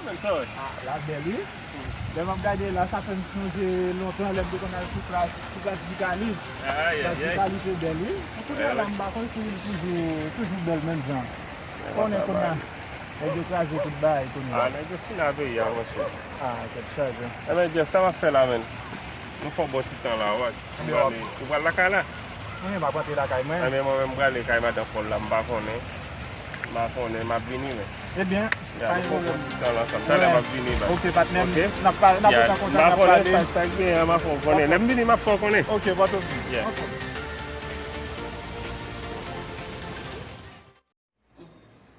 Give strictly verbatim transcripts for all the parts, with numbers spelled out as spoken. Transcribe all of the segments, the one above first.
Mwen sa wè. Ah, la bèl, wi. Lè m ap gade la, sa fè m sonje lontan lè m te konn al sou plas, sou plas Vitali. Plas Vitali te bèl, wi. Kounye a la, m pa konn si li toujou, toujou bèl menm jan. Konnen kounye a, nèg yo kraze tout bagay kounye a. Ah, nèg yo fin a peyi a, monchè. Ah, tèt chaje. Enben, Jeff, sa w ap fè la, menn? Nou fè yon bon ti tan la, wè. Ou prale, ou pral lakay la? Mwen, m ap rantre lakay mwen. Enben, mwen menm, m prale kay madan Paul la, m pa konnen. M pa konnen, m ap vini, men. Ebyen, pa gen pwoblèm. Talè m ap vini, baz. Ok, patnè m. Ok? N ap pa, n ap pran kontak, n ap pale. Sa k genyen, m ap fè w konnen. Lè m vini, m ap fè w konnen. Ok, pa twòp. Yeah. Ok.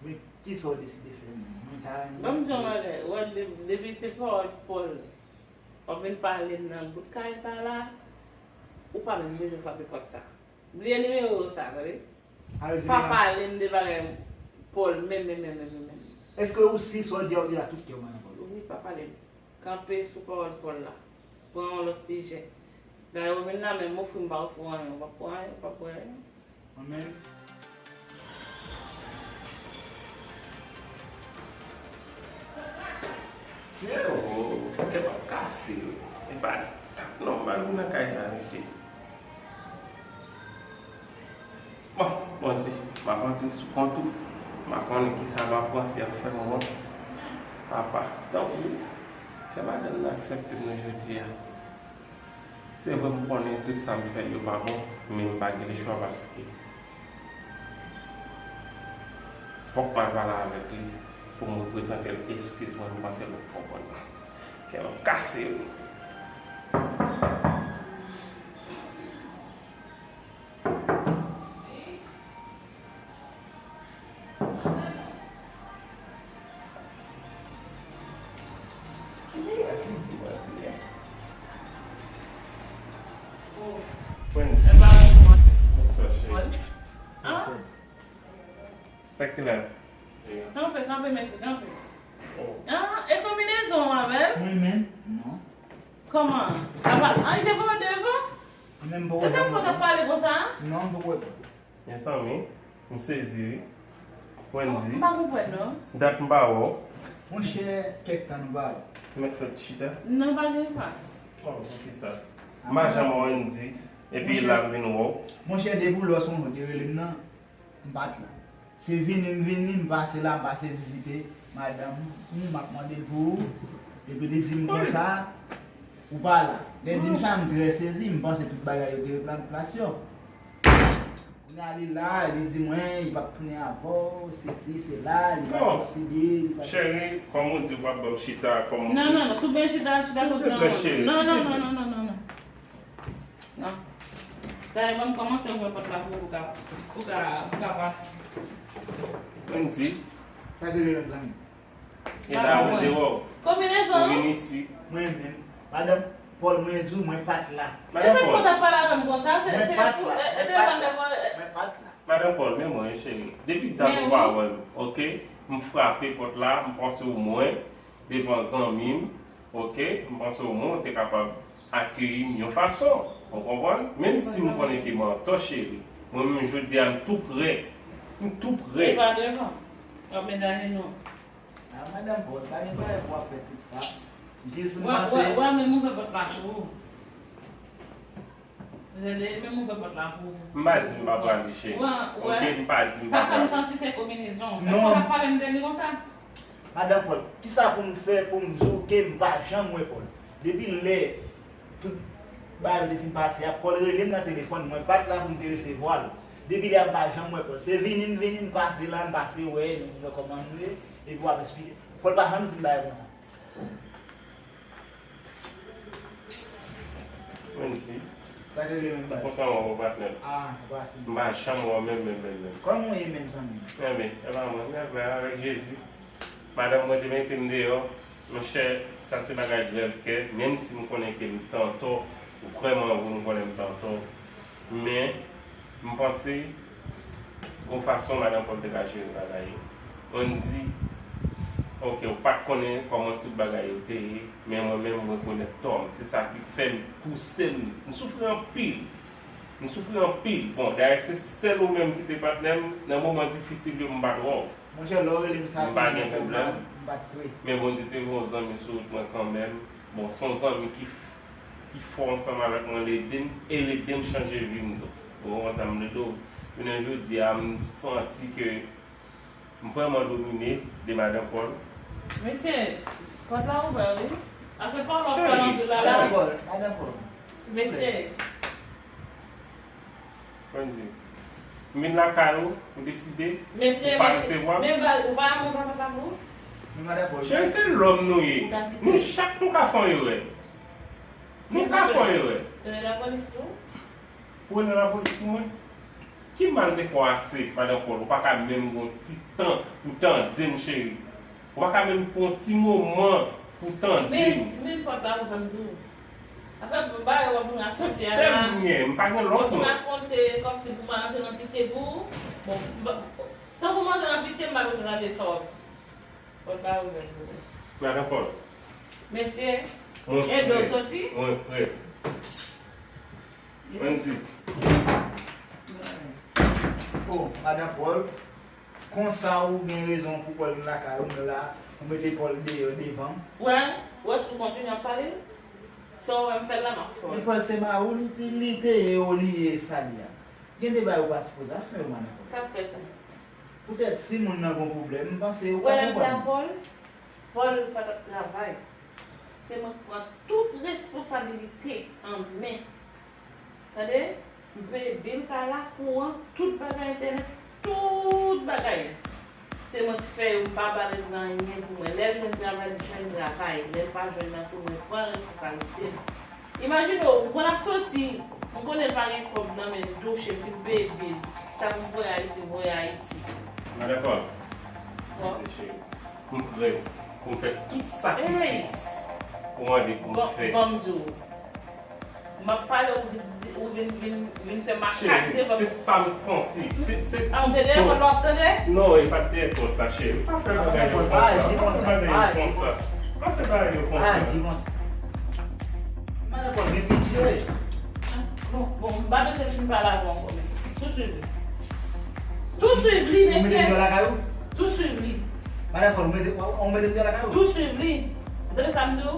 Men, kisa w deside fè menm? Mwen ta renmen. Ban m di w yon bagay, wè, de-, depi se pawòl Paul, w ap vin pale m nan bout kay sa la, ou pa menm bezwen frape pòt sa. Bliye nimewo w sa, tande? Pa pale m de bagay Paul, menm, menm, menm, menm, menm. Èske ou si sa w di a, ou di la tout kè w, madan Paul? Wi, pa pale m. Kanpe sou pawòl Paul la. Pran yon lòt sijè. Dayè, ou vin la, men m ofri, m pa ofri w anyen. Ou p ap pran anyen, ou p ap pran anyen. Mwen menm. Sèvo, kè m ap kase. E pa tak nòmal ou nan kay sa, mesye. Bon, Bondye, m ap antre sou kont ou. M pa konnen kisa m ap panse ap fè mwen. Papa, tanpri, fè madanm nan aksepte m nan jodi a. Se vre, m konnen tout sa m fè yo pa bon, men m pa gen lechwa paske fòk m al pale avèk li pou m reprezante l eskiz mwen, m panse l ap konprann. Kè m ap kase wi. Wendy. Bonswa, cheri. Sa k te la? Kanpe, kanpe, mesye, kanpe. Ah, e konbinezon w avè l? Mwen menm? Non. Kòman? Apa, ah, li te pran devan? Mwen menm, m poko wè. E sa fè w t ap pale konsa? Non, m poko wè. Mezanmi, m sezi wi. Wendy. M pa konprann non. Dat m pa wè w. Monchè, kèk tan nou pa wè. Ou mèt fè ti chita? Non, pa gen pas. Kòman, poukisa? M pa janm wè Wendy, epi la m vin wè w. Monchè, depi w lòs ou te rele m nan, m pa t la. Se vini m vini, m pase la, m pase vizite madanm ou, m ap mande l pou ou. Epi li di m konsa, ou pa la. Lè l di m sa, m trè sezi, m panse tout bagay yo te reprann plas yo. Kounye a li la, li di mwen, li p ap tounen avè w, sesi, sela, li pa konsidere, li pa... Cheri, kòm ou di, ou p ap ban m chita, kòm... Non, non, non, si w byen chita, chita kot nan ou. Non, non, non, non, non, non, non. Non. Dayè, ban m kòmanse ouvè pòt la pou ou, pou ka, pou ka, pou ka pase. Wendy. Sa k rive menm, zanmi? E la, mwen te wè w. Konbinezon, non? Ou vin isi. Mwen menm. Madanm Paul, mwen di w, mwen pa t la. Madanm Paul. E sa k fè w t ap pale avè m konsa? Se, se pou, e, e devan devan, e. Mwen pa t la. Madanm Paul, men mwen, cheri. Depi dat ou pa wè m, oke? M frape pòt la, m panse w mwen, devan zanmi m, oke? M panse w mwen, ou te kapab akeyi m yon fason, ou konprann? Menm si m konnen ke m antò, cheri, mwen menm jodi a, m tou prè. M tou prè. E pa devan. W ap medane nou. Ah, madanm Paul, pa gen bagay pou w ap fè tout sa. Jis m panse. Wè, wè, wè, men m ouvè pòt la pou ou. Rele, men m ouvè pòt la pou ou. M pa di m pa prale, cheri. Wè, wè. Oke, m pa di m pa prale. Sa fè m santi se konbinezon. Sa fè w ap pale m de li konsa? Madanm Paul, kisa pou m fè pou m di w ke m pa janm wè Paul? Depi lè tout bagay yo te fin pase a, Paul rele m nan telefòn, mwen pa t la pou m te resevwa l. Depi lè a m pa janm wè Paul. Se vini m vini, m pase la, m pase wè, nou wè kòman nou ye, epi w ap eksplike. Paul pa janm di m bagay konsa. Wendy. Sa k rele menm baz? Kontan wè w, patnè. Ah, ou pase. M pa janm wè w menm, menm, menm, menm. Kòman w ye menm, zanmi m? Enben, e pa mwen, men avè, avèk Jezi. Madanm mwen te mete m deyò. Monchè, sa se bagay grèv kè, menm si m konnen ke m t antò, vrèman vre, m konnen m t antò. Men, m panse, gon fason madanm Paul te ka jere bagay yo. Wendy, oke, ou pa t konnen kòman tout bagay yo te ye, men mwen menm, m rekonèt tò m. Se sa ki fè m pouse m. M soufri anpil. M soufri anpil. Bon, dayè, se sèl ou menm ki te patnè m nan moman difisil yo, m pa t wè w. Monchè, lè w rele m sa, m pa gen pwoblèm. Men Bondye te voye yon zanmi sou wout mwen kanmenm. Bon, se yon zanmi ki, ki fò ansanm avèk mwen, l ede m, e l ede m chanje vi m tou. Ou konprann sa m vle di w? Jounen jodi a, m santi ke m vrèman domine de Madan Pòl. Mesye, pòt la ouvè, wi. Afè pa w ap pale anpil la, la. Madan Pòl, Madan Pòl. Mesye. Wendy, m vin lakay ou, ou deside, ou pa resevwa m. Men ba, ou pa renmen papa pa pou? Men Madan Pòl. Cheri, se lòm nou ye. Nou chak nou ka fè yon erè. Nou ka fè yon erè. Rele lapolis pou ou? Ou rele lapolis pou mwen? Ki mal m te fè w ase, Madan Pòl, ou pa ka menm gen yon ti tan pou tande m, cheri? Ou pa ka menm pran yon ti moman pou tande m? Men, men pòt la ouvè, m di w. Afè bagay w ap vin rakonte a la. Se sèl m gen, m pa gen lòt non. W ap vin rakonte kòmsi pou m antre nan pitye pou ou. Bon, m pa, tankou m antre nan pitye, m pa bezwen tande sa w ap di. Pòt la ouvè pou ou. Madan Pòl. Mesye, mwen prè. Mwen prè. Mwen di. Oh, Madan Pòl, konsa ou gen rezon pou Pòl vin lakay ou, men la, ou mete Pòl deyò devan m. Wè, wè, si w kontinye ap pale, sa w wè m fè l la, m ap fè w. Men Pòl se mari w, li te, li te ye, ou li ye, sa li a. Gen de bagay ou pa sipoze ap fè yo, Madan Pòl. Sa k fè sa? Poutèt si moun nan gon pwoblèm, m panse ou ka konprann. Wè, lè m te a Pòl, Pòl pa t ap travay. Se mwen k pran tout responsabilite an men. Tande? M peye bil kay la, kouran, tout bagay, entènèt, tout bagay. Se mwen k fè yo, m pa ba nèg la anyen pou mwen. Lè l jwenn travay, li jwenn travay. Lè l pa jwenn nan tou, mwen pran responsablite m. Imajine w, ou konn ap soti, m konnen l pa gen kòb nan men l, douche, fin peye bil. Sa pou voye Ayiti, voye Ayiti. Madan Pòl. Bon. Mesye cheri, m prè pou m fè tout sakrifis ou mande pou m fè. Bon, bon, m di w. M ap pale, ou vin, ou vin, vin, vin fè makak devan m. Cheri, se sa m santi. Se, se tout. Ah, ou te dèyè pòt la, w ap tande? Non, e pa t dèyè pòt la, cheri. Pa fè bagay yo konsa. Pa fè bagay yo konsa. Pa fè bagay yo konsa. Madan Pòl gen pitye. Ah, bon, bon, m pa bezwen fin pale avè w ankò, men. Tou swiv li. Tou swiv li, mesye. Ou mete m deyò lakay ou? Tou swiv li. Madan Pòl, ou mete, ou mete m deyò lakay ou? Tou swiv li. Ou tande sa m di w?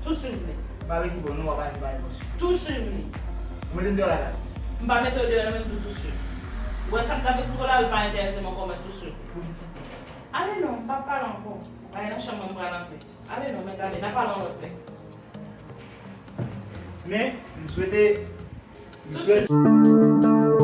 Tou swiv li. M pa vle ki bò non, w ap aji pa yon bò. Tou swiv li. Ou mete m deyò lakay ou? M pa mete w deyò non, men m di w tou swiv. Ou wè sa m t ap eksplike w la, li pa enterese m ankò, men tou swiv li. Poukisa? Ale non, m p ap pale ankò. Ale nan chanm mwen, m pral antre. Ale non, mèt ale, n a pale yon lòt lè. Men, m swete, m swete.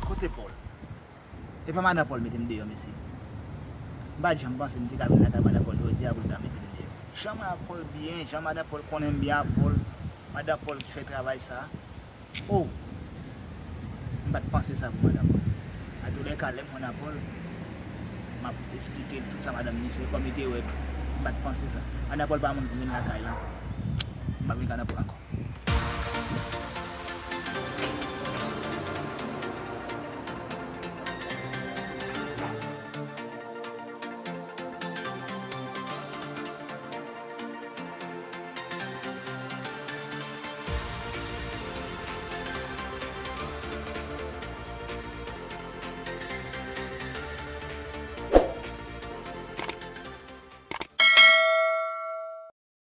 Kote Pòl? E pa madan Pòl mete m deyò, mesye. M pa t janm panse m te ka vin lakay madan Pòl jodi a pou l ta mete m deyò. Jan madan Pòl byen, jan madan Pòl konnen m byen ak Pòl, madan Pòl ki fè travay sa. Oh! M pa t panse sa pou madan Pòl. Antoulèka, lè m wè madan Pòl, m ap esplike l tout sa madanm li fè, kòm li te wè tou. M pa t panse sa. Madan Pòl pa moun pou m vin lakay la. M pa vin lakay madan Pòl ankò.